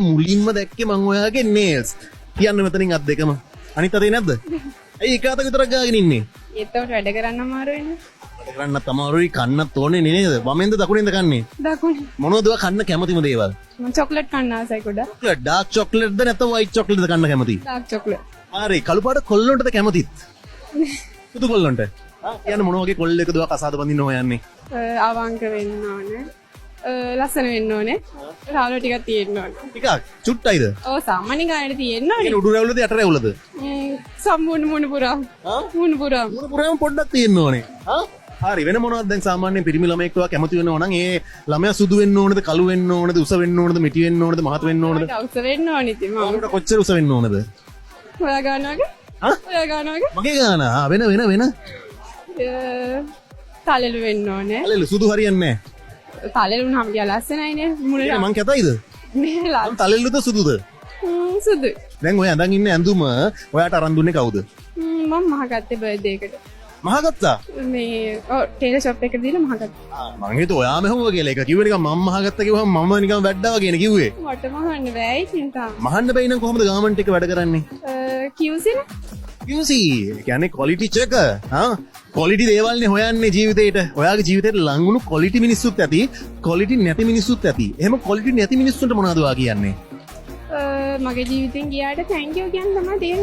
මුලින්ම දැක්කේ මං ඔයාගේ නේල්ස්. කියන්න මෙතනින් අත් දෙකම. අනිත් අතේ නැද්ද? ඇයි එක අතක විතරක් ගාගෙන ඉන්නේ? ඒත් වැඩ කරන්න අමාරු වෙනවා. වැඩ කරන්නත් අමාරුයි, කන්නත් ඕනේ නේද? වමෙන්ද දකුණෙන්ද කන්නේ? දකුණේ. මොනවද ඔයා කන්න කැමතිම දේවල්? මම චොක්ලට් කන්න ආසයි ගොඩක්. චොක්ලට්, ඩාර්ක් චොක්ලට්ද නැත්නම් වයිට් චොක්ලට්ද කන්න කැමති? Dark chocolate. හරි, කළු පාට කොල්ලොන්ටද කැමතිත්? සුදු කොල්ලොන්ට? ආ, කියන්න මොන වගේ කොල්ලෙක්ද ඔයා කසාද බඳින්න හොයන්නේ? අවංක වෙන්න ඕනේ. ලස්සන වෙන්න ඕනේ. රාවුල ටිකක් තියෙන්න ඕනේ. ටිකක් චුට්ටයිද? ඔව්, සාමාන්‍ය ගානට තියෙන්න ඕනේ. කියන්නේ උඩු රැවුලද යට රැවුලද? සම්පූර්ණ මුණ පුරා. ආ? මුණ පුරා. මුණ පුරාම පොඩ්ඩක් තියෙන්න ඕනේ. ආ? හරි, වෙන මොනවද දැන් සාමාන්‍යයෙන් පිරිමි ළමයෙක් ඔයා කැමති වෙනවා නම් ඒ ළමයා සුදු වෙන්න ඕනද, කළු වෙන්න ඕනද, උස වෙන්න ඕනද, මිටි වෙන්න ඕනද, මහත් වෙන්න ඕනද? මට උස වෙන්න ඕනේ ඉතින් මම. ඔයාලට කොච්චර උස වෙන්න ඕනද? ඔයා ගාන වගේ? ආ? ඔයා ගාන වගේ? මගේ ගාන. ආ, වෙන වෙන වෙන. තලෙලු වෙන්න ඕනේ. තලෙලු සුදු හරියන්නේ නැහැ. තලෙලු වුණාම ටිකක් ලස්සනයිනේ. මුණට. කියන්නේ මං කැතයිද? මේ මං තලෙලුද සුදුද? සුදු. දැන් ඔය ඇඳන් ඉන්න ඇඳුම ඔයාට අරන් දුන්නේ කවුද? මම මහගත්තේ බර්ත්ඩේ එකට. මහගත්තා? මේ ඔව්, ටේලර් ෂොප් එකට දීලා මහගත්තා. ආ, මං හිතුවා ඔයාම ඇහුවා කියලා. ඒක කිව්වේ නිකන් මං මහගත්තා කිව්වහම මම නිකන් වැඩ්ඩා වගේනේ කිව්වේ. මට මහන්න බෑ ඉතින් තාම. මහන්න බැයි නම් කොහොමද ගාමන්ට් එක වැඩ කරන්නේ? QC නේ. QC කියන්නේ ක්වොලිටි චෙකර්. ආ, ක්වොලිටි දේවල්නේ හොයන්නේ ජීවිතේට. ඔයාගේ ජීවිතේට ලං වුණු ක්වොලිටි මිනිස්සුත් ඇති, ක්වොලිටි නැති මිනිස්සුත් ඇති. එහෙම ක්වොලිටි නැති මිනිස්සුන්ට මොනවද ඔයා කියන්නේ? මගේ ජීවිතෙන් ගියාට thank you කියන්න තමයි තියෙන්නේ.